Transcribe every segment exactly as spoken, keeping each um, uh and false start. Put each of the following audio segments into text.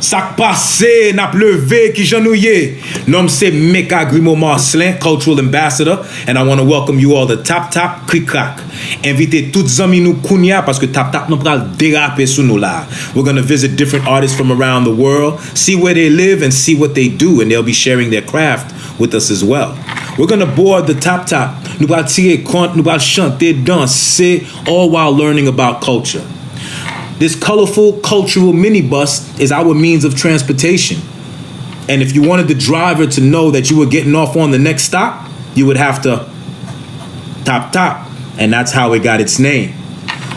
Sa k pase, n ap leve, kijan nou ye? Non m se Meka Grimaud Marcelin, Cultural Ambassador, and I wanna welcome you all to Tap Tap Krik Krak. Envite tout zanmi nou kounye a, paske Tap Tap nou pral derape sou nou la. We're gonna visit different artists from around the world, see where they live and see what they do, and they'll be sharing their craft with us as well. We're gonna board the Tap Tap. Nou pral tire kont, nou pral chante, danse, all while learning about culture. This colorful cultural minibus is our means of transportation. And if you wanted the driver to know that you were getting off on the next stop, you would have to tap tap. And that's how it got its name.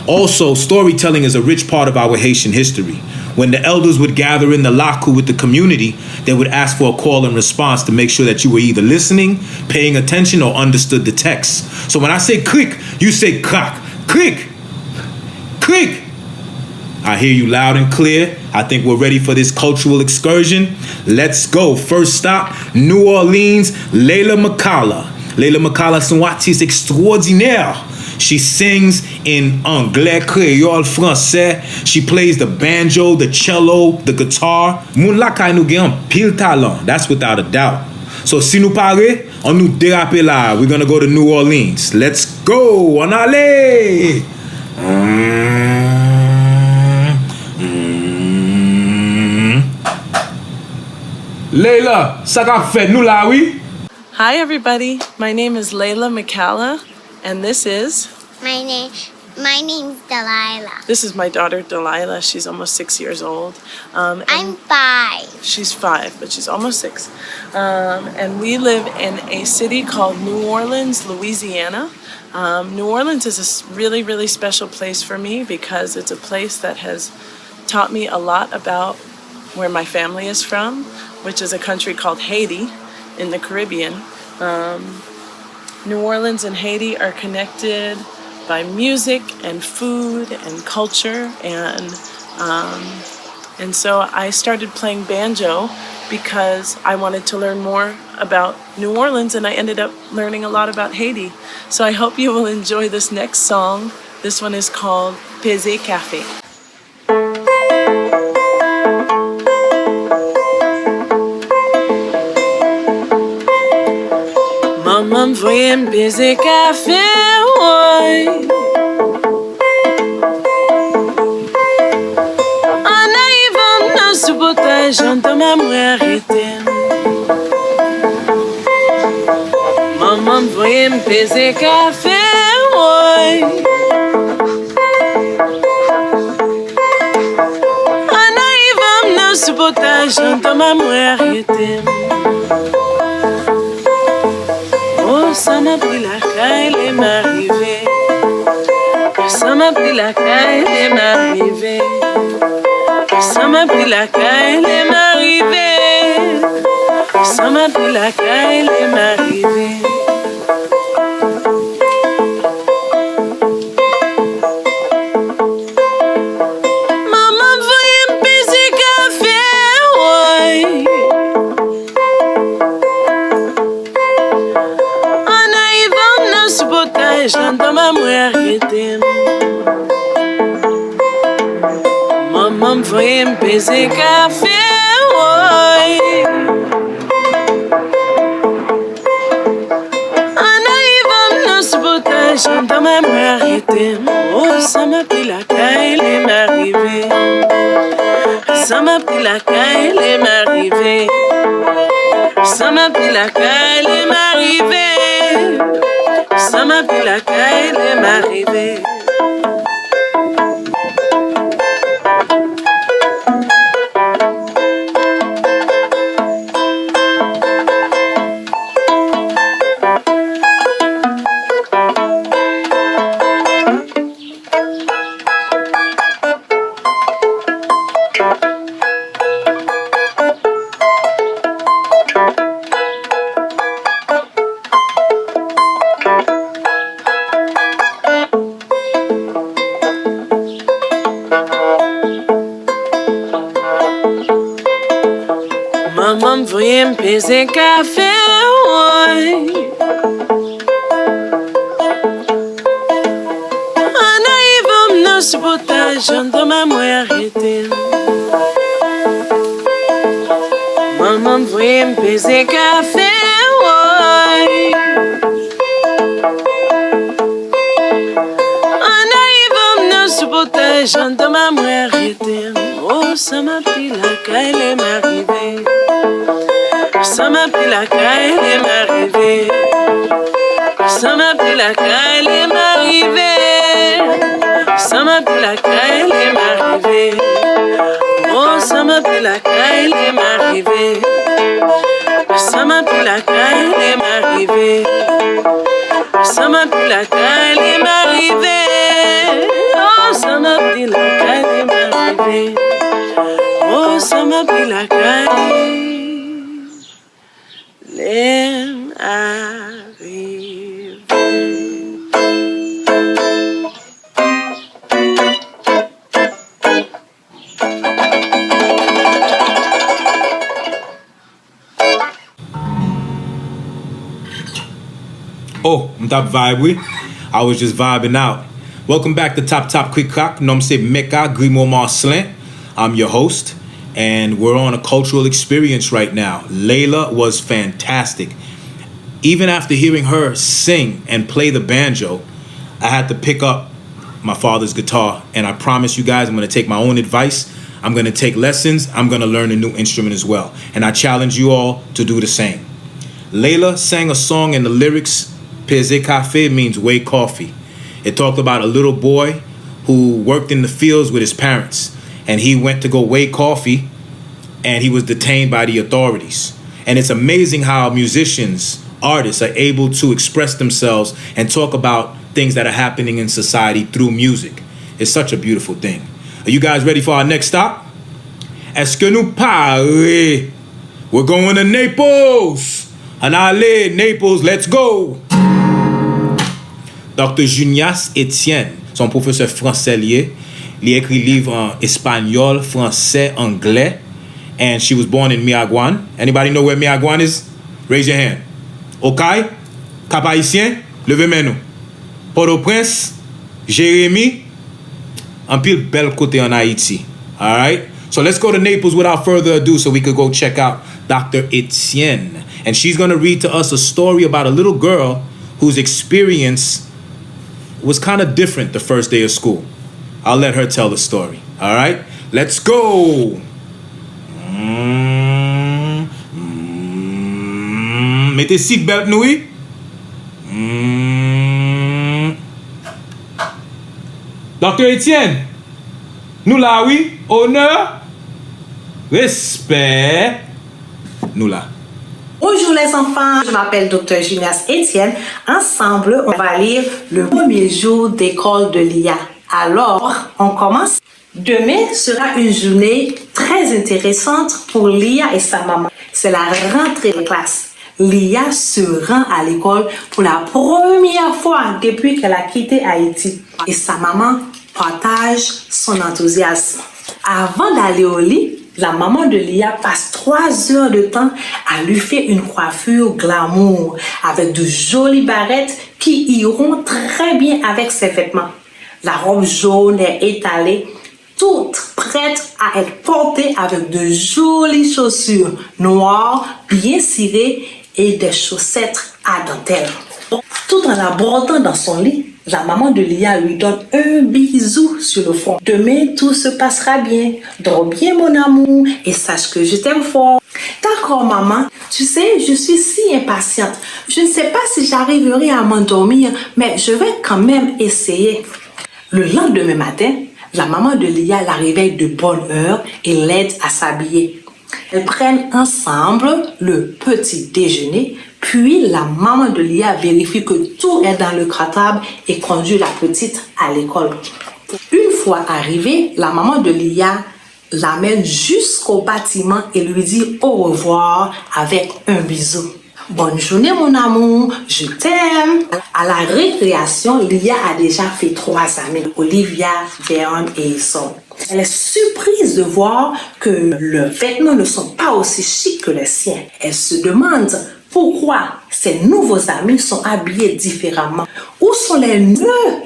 Also, storytelling is a rich part of our Haitian history. When the elders would gather in the lakou with the community, they would ask for a call and response to make sure that you were either listening, paying attention, or understood the text. So when I say krik, you say krak. Krik! Krik! I hear you loud and clear. I think we're ready for this cultural excursion. Let's go. First stop, New Orleans, Layla McCalla. Layla McCalla se yon atis ekstwòdinè. She sings in anglè, kreyòl, fransè. She plays the banjo, the cello, the guitar. Moun lakay nou gen anpil talan. That's without a doubt. So, si nou pare, ann nou derape la. We're gonna go to New Orleans. Let's go! Ann ale! Layla, sa k ap fèt? Nou la, wi. Hi, everybody. My name is Layla McCalla, and this is My name, my name's Delilah. This is my daughter, Delilah. She's almost six years old. Um, and I'm five. She's five, but she's almost six. Um, and we live in a city called New Orleans, Louisiana. Um, New Orleans is a s- really, really special place for me because it's a place that has taught me a lot about where my family is from, which is a country called Haiti in the Caribbean. Um, New Orleans and Haiti are connected by music and food and culture, and um, and so I started playing banjo because I wanted to learn more about New Orleans, and I ended up learning a lot about Haiti. So I hope you will enjoy this next song. This one is called Peze Kafe. Manman m voye m peze kafe, woy. An arivan m nan sou potaj, antanm a mwen arete m. Manman m voye m peze kafe, woy. An arivan m nan sou potaj, antanm a mwen arete m. O, sa m ap ri lakay lè m arive. Sa m ap ri lakay lè m arive. Sa m ap ri lakay lè m arive. Sa m ap ri lakay lè m arive. Manman voye m peze kafe, woy. An arivan m nan sou potaj, antanm a mwen arete m. Manman m voye m peze kafe, woy. An arivan m nan sou potaj, antanm a mwen arete m. O, sa m ap ri lakay lè m arive. Sa m ap ri lakay lè m arive. Sa m ap ri lakay lè m arive. Sa m ap ri lakay lè m arive. Manman m voye m peze kafe, woy. An arivan m nan sou potaj, antanm a mwen arete m. Manman voye m peze kafe, woy. An arive m nan sou pòtay, jan dòm a mwen rete. O, sa m ap di lakay lè m arive. Sa m ap di lakay lè m arive. Sa m ap di lakay lè m arive. Sa m ap di lakay lè m arive. O, sa m ap di lakay lè m arive. Sa m ap di lakay lè m arive. Sa m ap di lakay lè m arive. O, sa m ap di lakay lè m arive. O, sa m ap di lakay lè m arive. Oh, m t ap vibe, wi. I was just vibing out. Welcome back to Tap Tap Krik Krak. Non m se Mecca Grimaud Marcelin. I'm your host, and we're on a cultural experience right now. Layla was fantastic. Even after hearing her sing and play the banjo, I had to pick up my father's guitar, and I promise you guys, I'm going to take my own advice. I'm going to take lessons. I'm going to learn a new instrument as well. And I challenge you all to do the same. Layla sang a song, and the lyrics, Peze Kafe means weigh coffee. It talked about a little boy who worked in the fields with his parents, and he went to go weigh coffee, and he was detained by the authorities. And it's amazing how musicians, artists, are able to express themselves and talk about things that are happening in society through music. It's such a beautiful thing. Are you guys ready for our next stop? Èske nou pare? We're going to Naples! Ann ale, Naples, let's go! Doktè Junias Etienne, se yon pwofesè fransè li ye. Li ekri liv an espanyòl, fransè, anglè. And she was born in Miragwàn. Anybody know where Miragwàn is? Raise your hand. Okay? Cap Haïtien, leve men nou. Pòtoprens, Jeremi, anpil bèl kote an Ayiti. Alright? So let's go to Naples without further ado so we could go check out Doctor Etienne. And she's going to read to us a story about a little girl whose experience was kind of different the first day of school. I'll let her tell the story. Alright? Let's go! Mm, mm, mete seat belt nou, wi. Mm. Doktè Etienne, nou la, wi. Onè, respè, nou la. Bonjour les enfants, je m'appelle Docteur Junias Etienne. Ensemble, on va lire Le premier jour d'école de Lia. Alors, on commence. Demain sera une journée très intéressante pour Lia et sa maman. C'est la rentrée des classes. Lia se rend à l'école pour la première fois depuis qu'elle a quitté Haïti. Et sa maman partage son enthousiasme. Avant d'aller au lit, la maman de Lia passe trois heures de temps à lui faire une coiffure glamour avec de jolies barrettes qui iront très bien avec ses vêtements. La robe jaune est étalée, toute prête à être portée avec de jolies chaussures noires, bien cirées et des chaussettes à dentelle. Tout en la bordant dans son lit, la maman de Lia lui donne un bisou sur le front. Demain, tout se passera bien. Dors bien, mon amour, et sache que je t'aime fort. D'accord, maman. Tu sais, je suis si impatiente. Je ne sais pas si j'arriverai à m'endormir, mais je vais quand même essayer. Le lendemain matin, la maman de Lia la réveille de bonne heure et l'aide à s'habiller. Elles prennent ensemble le petit déjeuner, puis la maman de Lia vérifie que tout est dans le cartable et conduit la petite à l'école. Une fois arrivée, la maman de Lia l'amène jusqu'au bâtiment et lui dit au revoir avec un bisou. Bonne journée, mon amour, je t'aime. À la récréation, Lia a déjà fait trois amis, Olivia, Verne et Isol. Elle est surprise de voir que leurs vêtements ne sont pas aussi chics que les siens. Elle se demande pourquoi ces nouveaux amis sont habillés différemment. Où sont les nœuds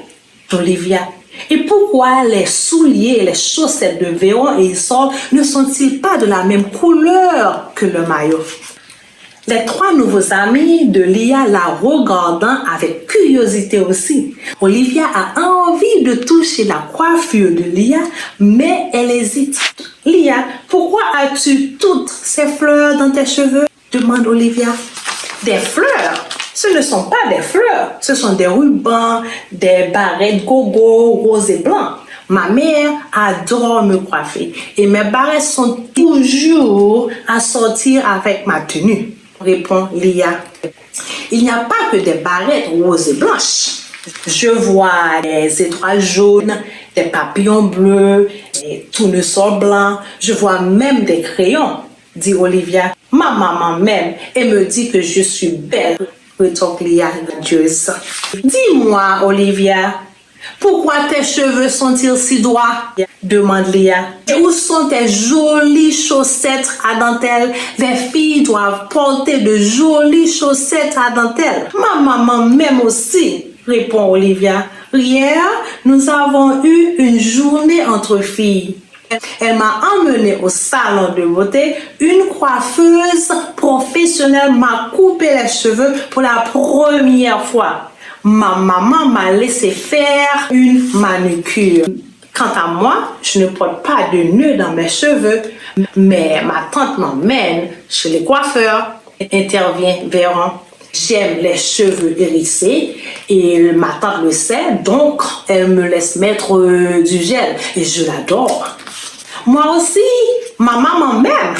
d'Olivia? Et pourquoi les souliers et les chaussettes de Véron et Issol ne sont-ils pas de la même couleur que le maillot? Les trois nouveaux amis de Lia la regardant avec curiosité aussi. Olivia a envie de toucher la coiffure de Lia, mais elle hésite. Lia, pourquoi as-tu toutes ces fleurs dans tes cheveux? Demande Olivia. Des fleurs? Ce ne sont pas des fleurs, ce sont des rubans, des barrettes gogo rose et blanc. Ma mère adore me coiffer et mes barrettes sont toujours assorties avec ma tenue, répond Lia. Il n'y a pas que des barrettes roses et blanches. Je vois des étoiles jaunes, des papillons bleus, des tournesols blancs. Je vois même des crayons, dit Olivia. Ma maman m'aime et me dit que je suis belle, rétorque Lia radieuse. Dis-moi, Olivia, pourquoi tes cheveux sont-ils si droits? Demande Lia. Et où sont tes jolies chaussettes à dentelle? Les filles doivent porter de jolies chaussettes à dentelle. Ma maman m'aime aussi, répond Olivia. Hier, nous avons eu une journée entre filles. Elle m'a emmenée au salon de beauté. Une coiffeuse professionnelle m'a coupé les cheveux pour la première fois. Ma maman m'a laissé faire une manucure. Quant à moi, je ne porte pas de nœud dans mes cheveux, mais ma tante m'emmène chez le coiffeur, intervient Véron. J'aime les cheveux hérissés et ma tante le sait, donc elle me laisse mettre euh, du gel et je l'adore. Moi aussi, ma maman m'aime.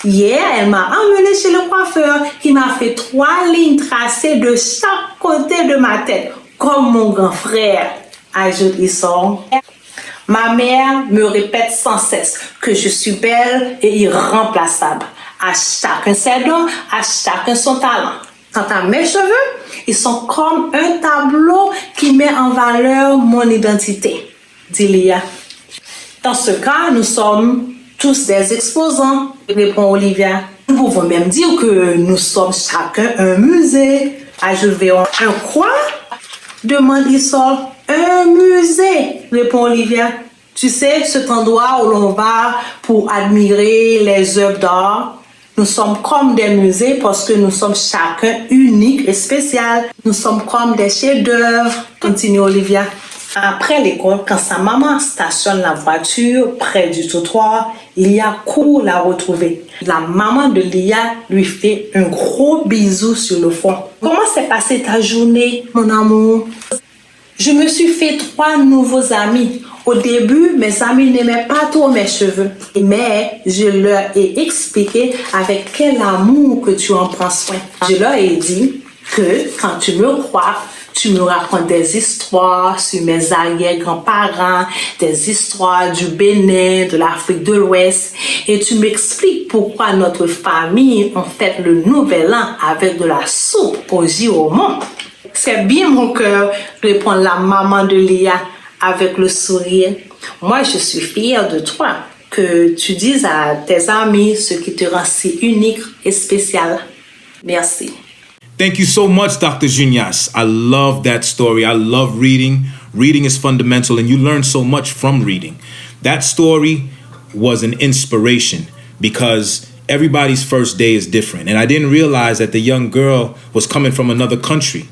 Hier, elle m'a emmené chez le coiffeur qui m'a fait trois lignes tracées de chaque côté de ma tête, comme mon grand frère, ajoute Issol. Ma mère me répète sans cesse que je suis belle et irremplaçable. À chacun ses dons, à chacun son talent. Quant à mes cheveux, ils sont comme un tableau qui met en valeur mon identité, dit Lia. Dans ce cas, nous sommes tous des exposants, répond Olivia. Nous pouvons même dire que nous sommes chacun un musée, ajoute Véron. Un quoi? Demande Issol. Un musée, répond Olivia. Tu sais, cet endroit où l'on va pour admirer les œuvres d'art. Nous sommes comme des musées parce que nous sommes chacun unique et spécial. Nous sommes comme des chefs-d'œuvre, continue Olivia. Après l'école, quand sa maman stationne la voiture près du trottoir, Lia court la retrouver. La maman de Lia lui fait un gros bisou sur le front. Comment s'est passée ta journée, mon amour? Je me suis fait trois nouveaux amis. Au début, mes amis n'aimaient pas trop mes cheveux, mais je leur ai expliqué avec quel amour que tu en prends soin. Je leur ai dit que quand tu me coiffes, tu me racontes des histoires sur mes arrière-grands-parents, des histoires du Bénin, de l'Afrique de l'Ouest, et tu m'expliques pourquoi notre famille on fête le nouvel an avec de la soupe au giromon. C'est bien, mon cœur, répond la maman de Lia avec le sourire. Moi, je suis fière de toi, que tu dises à tes amis ce qui te rend si unique et spécial. Merci. Thank you so much, Doctor Junias. I love that story. I love reading. Reading is fundamental, and you learn so much from reading. That story was an inspiration because everybody's first day is different. And I didn't realize that the young girl was coming from another country.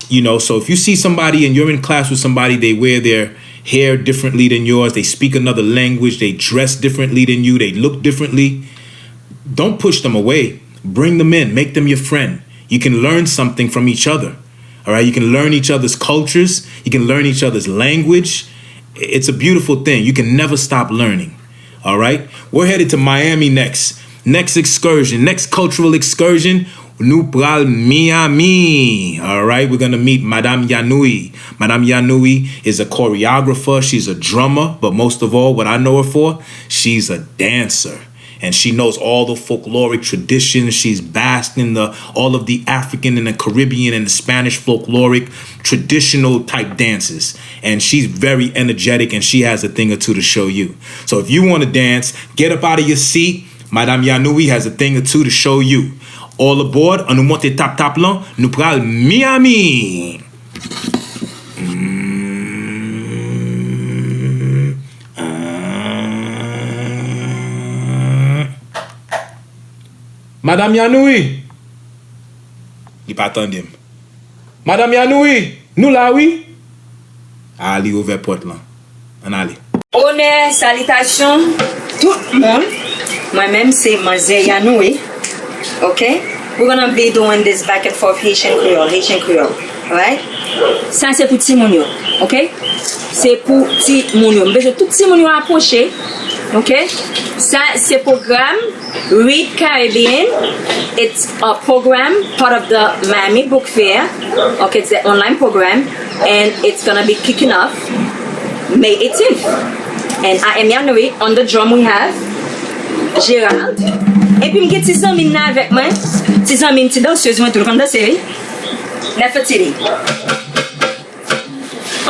You know, so if you see somebody and you're in class with somebody, they wear their hair differently than yours, they speak another language, they dress differently than you, they look differently, don't push them away. Bring them in, make them your friend. You can learn something from each other. All right, you can learn each other's cultures, you can learn each other's language. It's a beautiful thing. You can never stop learning. All right, we're headed to Miami next. Next excursion, next cultural excursion, nou pral Miami. All right, we're gonna meet Madame Yanui. Madame Yanui is a choreographer, she's a drummer, but most of all, what I know her for, she's a dancer. And she knows all the folkloric traditions. She's basked in the all of the African and the Caribbean and the Spanish folkloric traditional type dances. And she's very energetic and she has a thing or two to show you. So if you want to dance, get up out of your seat. Madame Yanui has a thing or two to show you. All aboard, an nou monte tap tap lan, nou pral Miami. Mm. Madanm Yanouri! Li pa tande m. Madanm Yanouri, nou la wi! A, li ouvè pòt lan. Ann ale. Onè, salitasyon, tout moun. Mwen menm se Manzè Yanouri. Ok? We're gonna be doing this back and forth Haitian Creole, Haitian Creole. Alright? Sa se pou timoun yo. Ok? Se pou timoun yo. M bezwen tout timoun yo apwoche. Ok? Sa se pwogram Read Caribbean. It's a program, part of the Miami Book Fair. Okay, it's an online program, and it's gonna be kicking off May eighteenth. And I am Yanouri. On the drum, we have Gérald. Epi m gen ti zanmi m nan avèk mwen. Ti zanmi m, ti dansez mwen tou, l konn danse, wi. Nefertiti.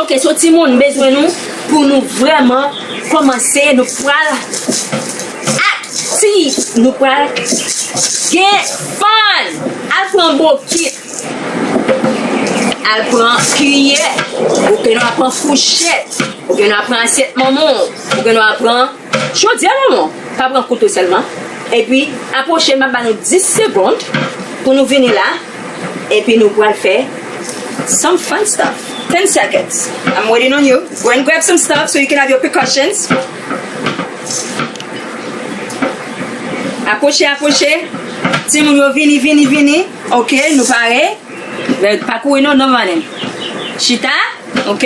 Ok, so timoun, m bezwen nou pou nou vrèman kòmanse, nou pral aktif, nou pral gen fun. Al pran bokit, al pran kiyè, oubyen nou al pran fouchèt, oubyen nou al pran asyèt manman w, oubyen nou al pran chodyè manman w. Pa pran kouto sèlman. Epi, apwoche, m ap ba nou dis segonn pou nou vini la. Epi nou pral fè some fun stuff. Ten seconds. I'm waiting on you. Go and grab some stuff so you can have your precautions. Apwoche, apwoche. Timoun yo vini, vini, vini. Ok, nou pare. Pa kouri non, non, mannen. Chita, ok?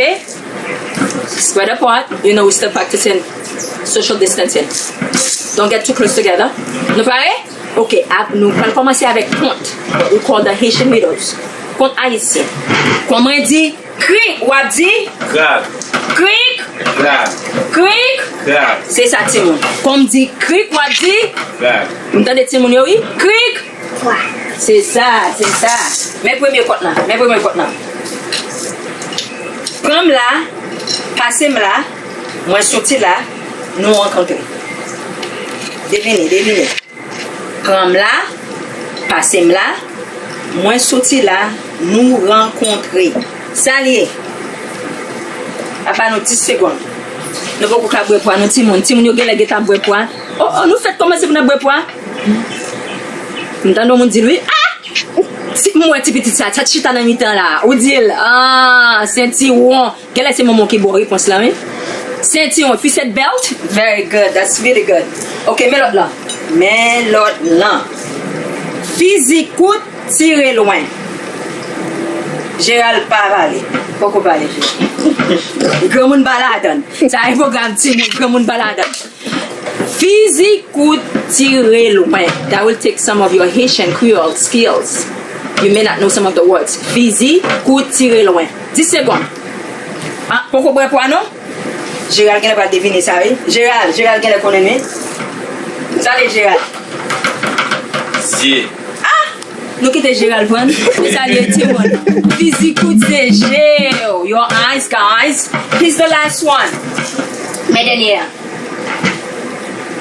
Spread apart. You know, we still practicing social distancing. Don't get too close together. Nou pare? Ok, ap, nou pral kòmanse avèk kont. What we call the Haitian riddles. Kont ayisyen. Kon mwen di krik, w ap di? Krak. Krik. Krak. Krik. Krak. Se sa, timoun. Kon m di krik, w ap di? Krak. M tande timoun yo, wi. Krik. Se sa, se sa. Men premye kont lan, men premye kont lan. Pran m la, pase m la, mwen soti la, nou rankontre. Devine, devine. Pran m la, pase m la, mwen soti la, nou rankontre. Sa l ye? Apa nou dis segonn. Nou poko ka bwè pwa, nou timoun. Timoun yo genlè gentan ap bwè pwa. Oh, oh, nou fèk kòmanse pou n ap bwè pwa. M tande yon moun di l wi. Ah! Ti, m wè ti pitit sa, sa t chita nan mitan la. Ou di l, ah, sentiwon. Genlè se manman w ki ba w repons lan, wi. Sentiwon, fisèt bèlt. Very good, that's really good. Ok, men lòt lan. Men lòt lan. Fizi kout, tire lwen. Jeral pa pale. Poko pale, Jeral. Granmoun pa ladann. Sa e pwogram timoun, granmoun pa ladann. Fizi kout, tire lwen. That will take some of your Haitian Creole skills. You may not know some of the words. Fizi kout, tire lwen. Dis segonn. Ah, poko bwè pwa non? Jeral genlè pral devine sa, wi. Jeral, Jeral genlè konnen, wi. Sa l ye, Jeral? Zye. Ah! Nou kite Jeral pran. E sa l ye, timoun. Fizi kout, se je w. Your eyes, guys. Here's the last one. Men dènye a.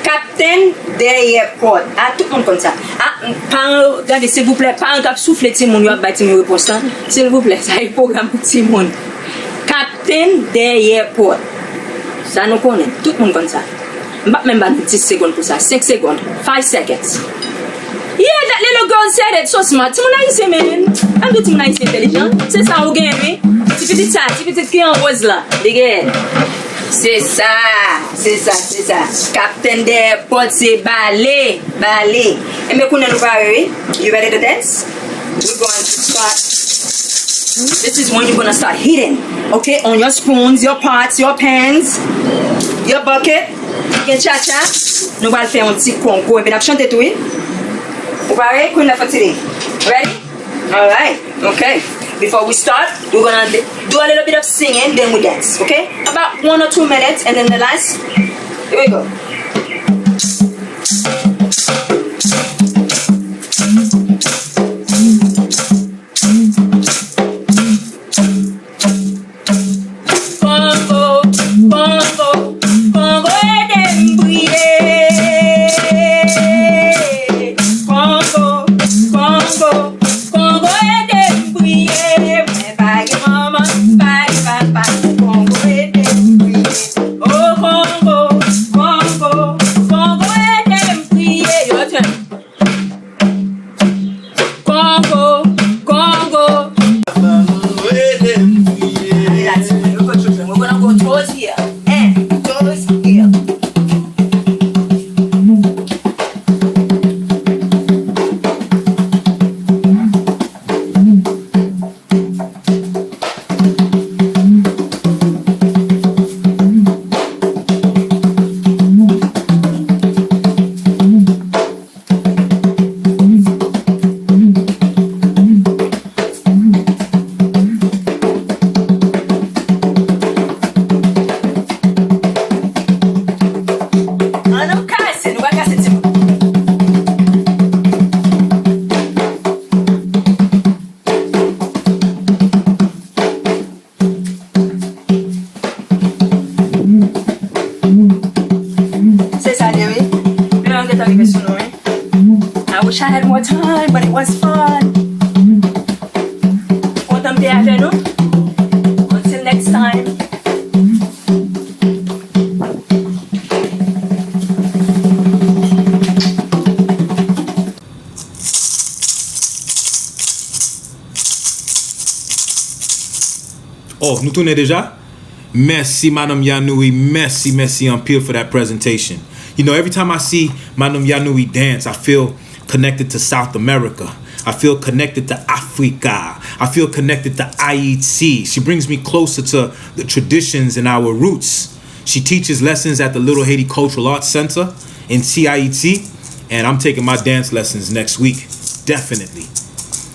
Kaptenn dèyè pòt. Ah, tout moun konn sa. Ah, paran yo, gade, silvouplè, paran k ap soufle timoun yo, ap bay timoun repons lan. Silvouplè, sa e pwogram pou timoun. Kaptenn dèyè pòt. Sa nou konnen. Tout moun konn sa. M p ap menm ba nou dis segonn pou sa. Senk segonn. Five seconds. Yeah, that little girl said it. So smart. Timoun ayisyen, men. Ann di timoun ayisyen entèlijan. Se sa ou gen, wi. Ti pitit sa, ti pitit ki an woz la. Li gen. Se sa, se sa, se sa. Kaptenn dèyè pòt se bale, bale. Enben, kounye a nou pare, wi. You ready to dance? We're going to start. This is when you're gonna start hitting. Okay, on your spoons, your pots, your pans, your bucket. Gen tchatcha. Nou pral fè yon ti konkou. Epi n ap chante tou, wi. Ou pare? Queen Nefertiti. Ready? Alright. Okay. Before we start, we're gonna d- do a little bit of singing, then we dance. Okay? About one or two minutes, and then the last. Here we go. Kongo, Kongo, Kongo ede m priye. Kongo, Kongo, Kongo ede m priye. Mwen pa gen manman, pa gen papa. Kongo ede m priye. O Kongo, Kongo, Tan rive sou nou, wi. I wish I had more time, but it was fun. Kontan m te avè nou. Until next time. Oh, nou tounen deja? Mèsi, Madanm Yanouri. Mèsi, mèsi anpil for that presentation. You know, every time I see Madanm Yanouri dance, I feel connected to South America. I feel connected to Africa. I feel connected to Haiti. She brings me closer to the traditions and our roots. She teaches lessons at the Little Haiti Cultural Arts Center in T I E T, and I'm taking my dance lessons next week. Definitely.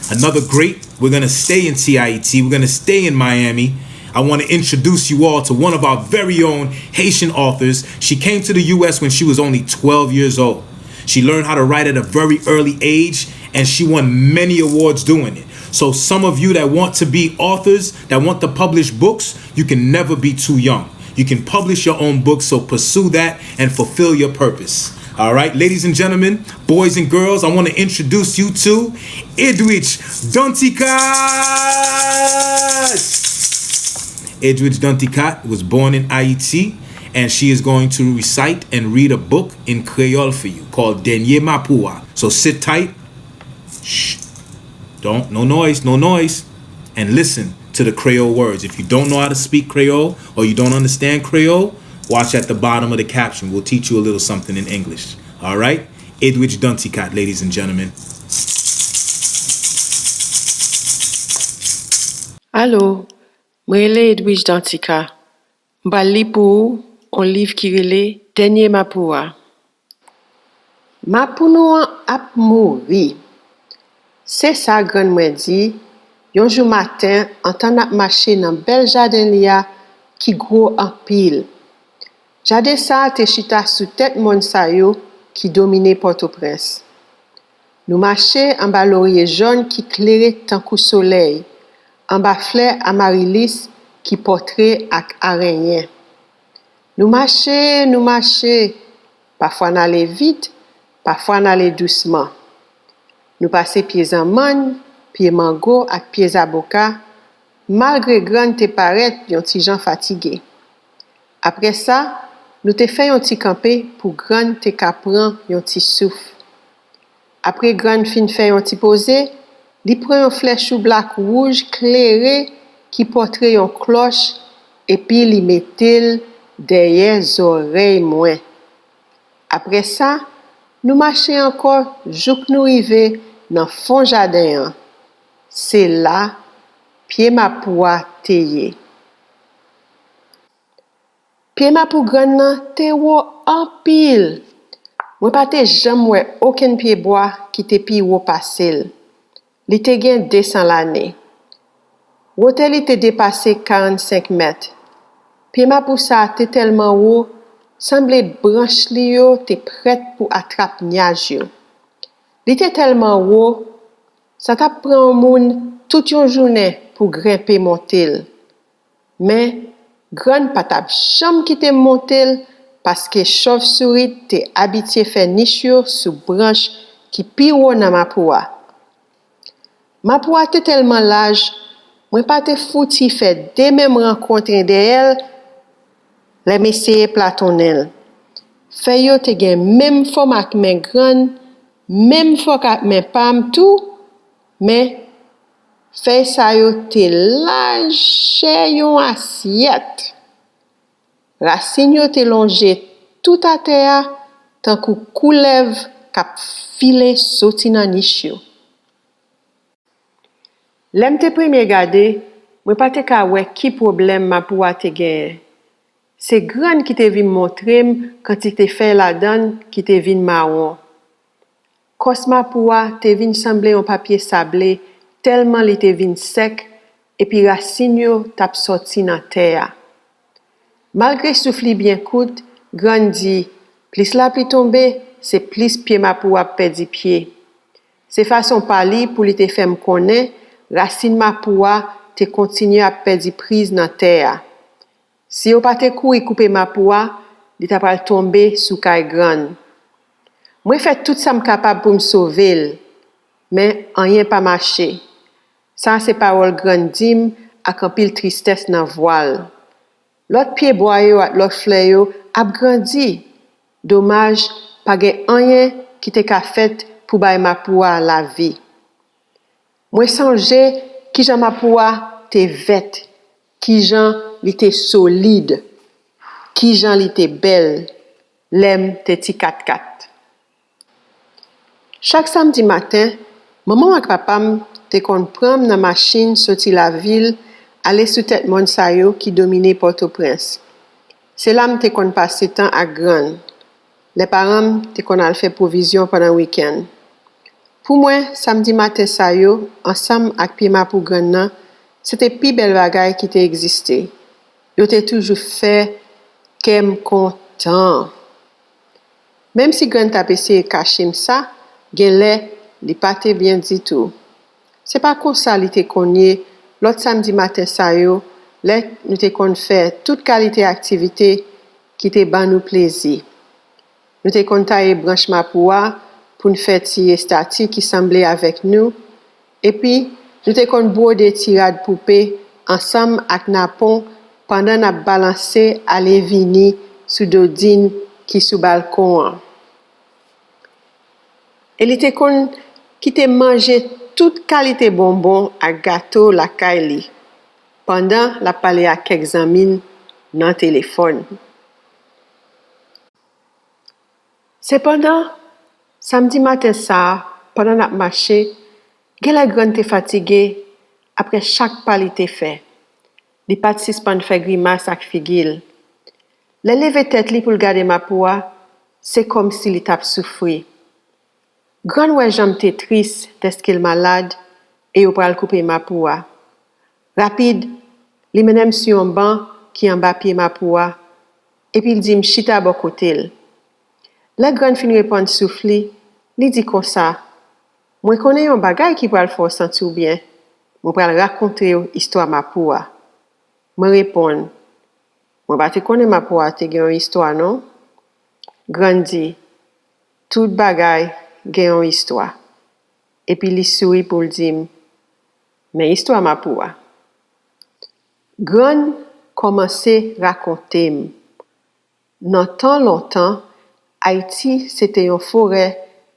Another great, we're going to stay in T I E T, we're going to stay in Miami. I want to introduce you all to one of our very own Haitian authors. She came to the U S when she was only twelve years old. She learned how to write at a very early age, and she won many awards doing it. So, some of you that want to be authors, that want to publish books, you can never be too young. You can publish your own book, so pursue that and fulfill your purpose. All right, ladies and gentlemen, boys and girls, I want to introduce you to Edwidge Danticat. Edwidge Danticat was born in Haiti, and she is going to recite and read a book in Creole for you called Dènye Mapou a. So sit tight. Shh. Don't, no noise, no noise. And listen to the Creole words. If you don't know how to speak Creole or you don't understand Creole, watch at the bottom of the caption. We'll teach you a little something in English. All right? Edwidge Danticat, ladies and gentlemen. Alo, mwen rele Edwidge Danticat. M pral li pou ou yon liv ki rele Dènye Mapou a. Mapou nou an ap mouri. Se sa grann mwen di, yon jou maten, antan n ap mache nan bèl jaden li a ki gwo anpil. Jaden sa a te chita sou tèt mòn sa yo ki domine Pòtoprens. Nou mache anba lorye jòn ki klere tankou solèy, anba flè amarilis ki pòtre ak arenyen. Nou mache, nou mache, pafwa n ale vit, pafwa n ale dousman. Nou pase pye zanmann, pye mango ak pye zaboka, malgre grann te parèt yon ti jan fatige. Apre sa, nou te fè yon ti kanpe pou grann te ka pran yon ti souf. Apre grann fin fè yon ti poze, li pran yon flè choublak wouj klere ki pòtre yon klòch epi li mete l dèyè zòrèy mwen. Apre sa, nou mache ankò jouk nou rive nan fon jaden an. Se la pye mapou a te ye. Pye mapou grann nan te wo anpil. Mwen pa te janm wè okenn pyebwa ki te pi wo pase l. Li te gen de san lane. Wote li te depase karannsenk mèt. Pye mapou sa a te tèlman wo, sanble branch li yo te prèt pou atrap nyaj yo. Li te tèlman wo, sa t ap pran yon moun tout yon jounen pou grenpe monte l. Men, grann pa t ap janm kite m monte l paske chòvsouri te abitye fè nich yo sou branch ki pi wo nan mapou a. Mapou a te tèlman laj, mwen pa te fouti fè de men m rankont dèyè l lè m eseye platonnen l. Fèy yo te gen menm fòm ak men grann, menm fòk ak men pa m tou, men fèy sa yo te lajè yon asyèt. Rasin yo te lonje tout atè a tankou koulèv k ap file soti nan nich yo. Lè m te premye gade, mwen pa te ka wè ki pwoblèm mapou a te genyen. Se grann ki te vin montre m kantite fèy ladan l ki te vin mawon. Kòs mapou a te vin sanble yon papye sable tèlman li te vin sèk epi rasin yo t ap sòti nan tè a. Malgre souf li byen kout, grann di, plis lapli tonbe, se plis pye mapou ap pèdi pye. Se fason pa li pou li te fè m konnen rasin mapou a te kontinye ap pèdi priz nan tè a. Si yo pa te kouri koupe mapou a, li ta pral tonbe sou kay grann. Mwen fè tout sa m kapab pou m sove l, men anyen pa mache. Sa a se pawòl grann di m ak anpil tristès nan vwa l. Lòt pyebwa yo ak lòt flè yo ap grandi. Domaj, pa gen anyen ki te ka fèt pou bay mapou a lavi. Mwen sonje kijan mapou a te vèt, kijan li te solid, kijan li te bèl lè m te ti katkat. Chak samdi maten, manman m ak papa m te konn pran m nan machin soti lavil ale sou tèt mòn sa yo ki domine Pòtoprens. Se la m te konn pase tan ak grann, lè paran m te konn al fè pwovizyon pandan wikenn. Pou mwen, samdi maten sa yo, ansanm ak pye mapou grann nan, se te pi bèl bagay ki te egziste. Yo te toujou fè kè m kontan. Menm si grann t ap eseye kache m sa, genlè li pa te byen ditou. Se pa konsa li te konn ye lòt samdi maten sa yo, lè nou te konn fè tout kalite aktivite ki te ban nou plezi. Nou te konn taye branch mapou a pou n fè ti estati ki sanble avèk nou, epi nou te konn bwode ti rad poupe ansanm ak napon pandan n ap balanse ale vini sou dodin ki sou balkon an. E li te konn kite m manje tout kalite bonbon ak gato lakay li, pandan l ap pale ak kèk zanmi l nan telefòn. Sepandan, samdi maten sa a, pandan n ap mache, genlè grann te fatige apre chak pa li te fè. Li pa t sispann fè grimas ak figi l. Lè l leve tèt li pou l gade mapou a, se kòmsi li t ap soufri. Grann wè jan m te tris dèske l malad e yo pral koupe mapou a. Rapid, li mennen m sou yon ban ki anba pye mapou a, epi l di m chita bò kote l. Lè grann fin repann souf li, li di konsa, "Mwen konnen yon bagay ki pral fè w santi w byen. Mwen pral rakonte w istwa mapou a." Mwen reponn, "Mwen pa te konnen mapou a te gen yon istwa non." Grann di, "Tout bagay gen yon istwa." Epi li souri pou l di m, "Men istwa mapou a." Grann kòmanse rakonte m. Nan tan lontan, Ayiti se te yon forè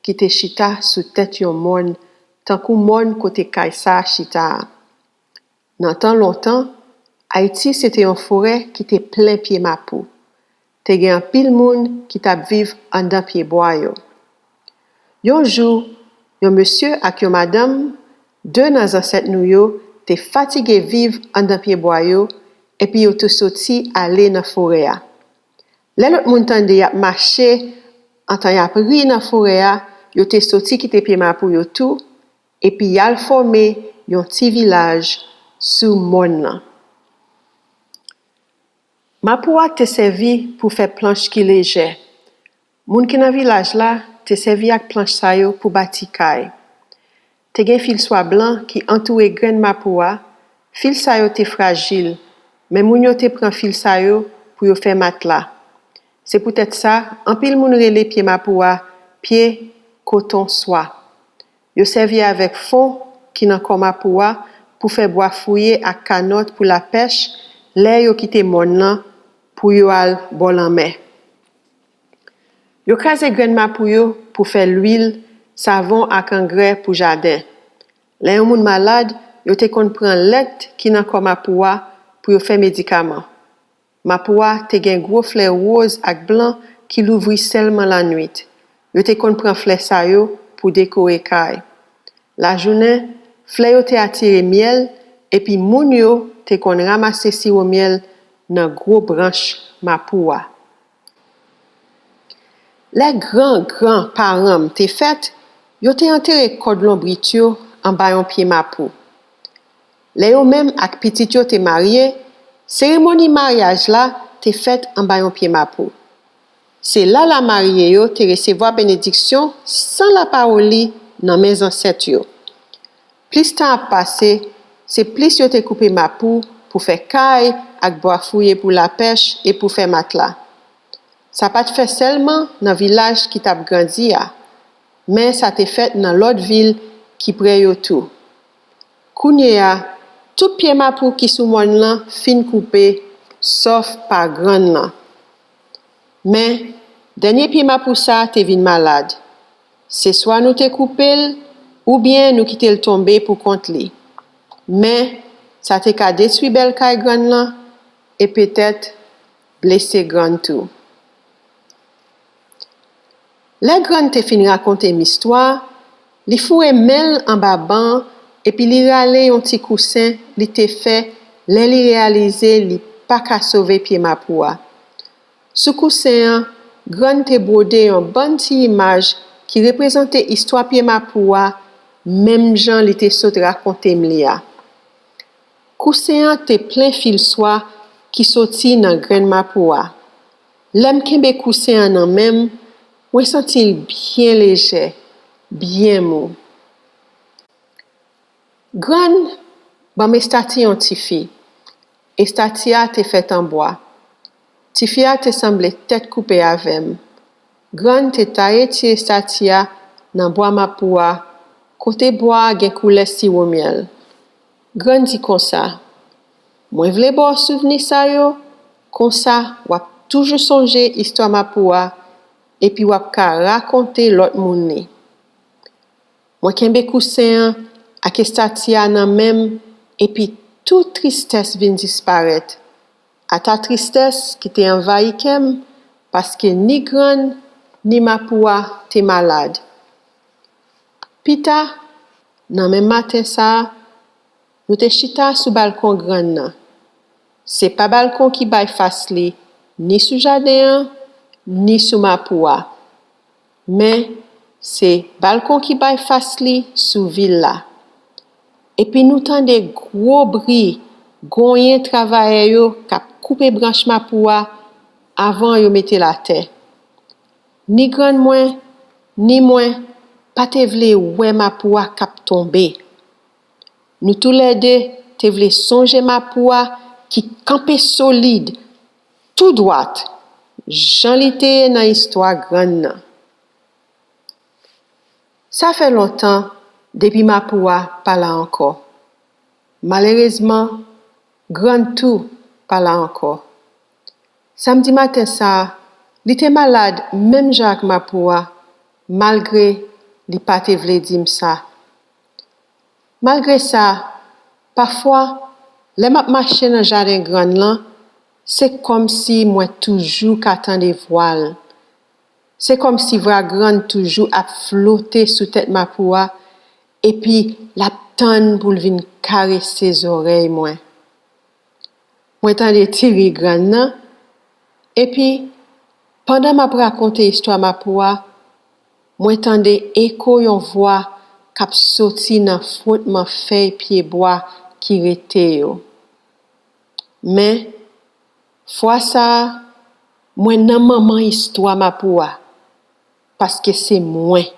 ki te chita sou tèt yon mòn, tankou mòn kote kay sa a chita a. Nan tan lontan, Ayiti se te yon forè ki te plen pye mapou. Te gen anpil moun ki t ap viv anndan pyebwa yo. Yon jou, yon mesye ak yon madanm, de nan zansèt nou yo, te fatige viv anndan pyebwa yo, epi yo te soti ale nan forè a. Lè lòt moun tande y ap mache, antan y ap ri nan forè a, yo te soti kite pye mapou yo tou, epi y al fòme yon ti vilaj sou mòn nan. Mapou a te sèvi pou fè planch ki lejè. Moun ki nan vilaj la te sèvi ak planch sa yo pou bati kay. Te gen fil swa blan ki antoure grenn mapou a. Fil sa yo te frajil, men moun yo te pran fil sa yo pou yo fè matla. Se poutèt sa, anpil moun rele pye mapou a pye koton swa. Yo sèvi avèk fon ki nan kò mapou a pou fè bwa fouye ak kanòt pou lapèch lè yo kite mòn nan pou yo al bò lanmè. Yo kraze grenn mapou yo pou fè lwil, savon ak angrè pou jaden. Lè yon moun malad, yo te konn pran lèt ki nan kò mapou a pou yo fè medikaman. Mapou a te gen gwo flè woz ak blan ki louvri sèlman lannwit. Yo te konn pran flè sa yo pou dekore kay. Lajounen, flè yo te atire myèl, epi moun yo te konn ranmase siwo myèl nan gwo branch mapou a. Lè gran gran paran m te fèt, yo te antere kòd lonbrit yo anba yon pye mapou. Lè yo menm ak pitit yo te marye, seremoni maryaj la te fèt anba yon pye mapou. Se la la marye yo te resevwa benediksyon san lapawoli nan men zansèt yo. Plis tan ap pase, se plis yo te koupe mapou pou fè kay ak bwa fouye pou lapèch e pou fè matla. Sa pa t fèt sèlman nan vilaj ki t ap grandi a, men sa te fèt nan lòt vil ki pre yo tou. Kounye a, tout pye mapou ki sou mòn nan fin koupe, sòf pa grann lan. Men, dènye pye mapou sa a te vin malad. Se swa nou te koupe l, oubyen nou kite l tonbe pou kont li. Men, sa te ka detwi bèl kay grann lan e petèt blese grann tou. Lè grann te fin rakonte m istwa a, li foure men l anba ban an epi li rale yon ti kousen li te fè lè li reyalize li pa ka sove pye mapou a. Sou kousen an, grann te bwode yon bann ti imaj ki reprezante istwa pye mapou a, menm jan li te sot rakonte m li a. Kousen an te plen fil swa ki soti nan grenn mapou a. Lè m kenbe kousen an nan men m, mwen santi l byen lejè, byen mou. Grann ban m estati yon tifi. Estati a te fèt an bwa. Tifi a te sanble tèt koupe avè m. Grann te taye ti estati a nan bwa mapou a, kote bwa a gen koulè siwo myèl. Grann di konsa, "Mwen vle ba w souvni sa yo, konsa w ap toujou sonje istwa mapou a, epi w ap ka rakonte lòt moun li." Mwen kenbe kousen an ak estati a nan men m, epi tout tristès vin disparèt. Ata tristès ki te anvayi kè m, paske ni grann, ni mapou a te malad. Pita, nan menm maten sa a, nou te chita sou balkon grann nan. Se pa balkon ki bay fas li ni sou jaden an, ni sou mapou a. Men, se balkon ki bay fas li sou vil la. Epi nou tande gwo bri gonyen travayè yo k ap koupe branch mapou a avan yo mete l atè. Ni grann mwen, ni mwen pa te vle wè mapou a k ap tonbe. Nou toulède te vle sonje mapou a ki kanpe solid, tou dwat, jan li te ye nan istwa grann nan. Sa fè lontan depi mapou a pa la ankò. Malerezman, grann tou pa la ankò. Samdi maten sa a, li te malad menm jan ak mapou a, malgre li pa te vle di m sa. Malgre sa, pafwa, lè m ap mache nan jaden grann lan, se kòmsi mwen toujou ka tande vwa l. Se kòmsi vwa grann toujou ap flote sou tèt mapou a, epi l ap tann pou l vin karese zòrèy mwen. Mwen tande ti ri grann nan, epi, pandan m ap rakonte istwa mapou a, mwen tande eko yon vwa k ap soti nan fwotman fèy pyebwa ki rete yo. Men, fwa sa a, mwen nan manman istwa mapou a, paske se mwen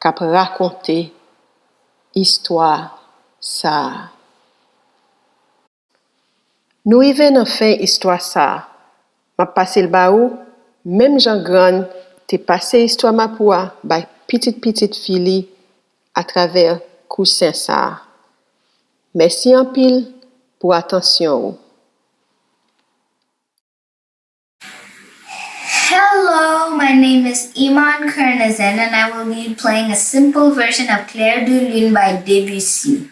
k ap rakonte istwa sa a. Nou rive nan fen istwa sa a. M ap pase l ba ou, menm jan grann te pase istwa mapou a bay pitit pitit fi li atravè kousen sa a. Mèsi anpil pou atansyon ou. Hello, my name is Iman Kernizan, and I will be playing a simple version of Clair de Lune by Debussy.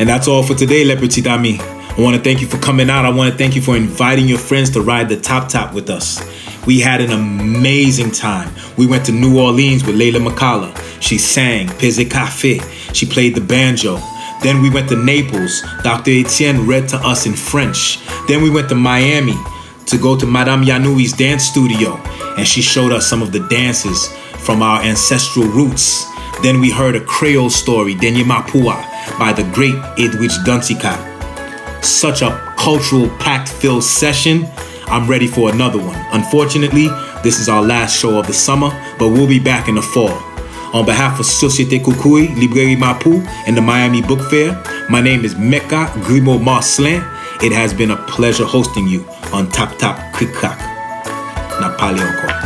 That's all for today, les petits amis. I want to thank you for coming out. I want to thank you for inviting your friends to ride the Top Top with us. We had an amazing time. We went to New Orleans with Layla McCalla. She sang, Peze Cafe. She played the banjo. Then we went to Naples. Doctor Etienne read to us in French. Then we went to Miami to go to Madame Yanoui's dance studio, and she showed us some of the dances from our ancestral roots. Then we heard a Creole story, Denye Mapou a, by the great Edwidge Danticat. Such a cultural, packed filled session. I'm ready for another one. Unfortunately, this is our last show of the summer, but we'll be back in the fall. On behalf of Société Koukouy, Librairie Mapou, and the Miami Book Fair, my name is Mecca Grimaud Marcelin. It has been a pleasure hosting you on Tap Tap Krik Krak. N ap pale ankò.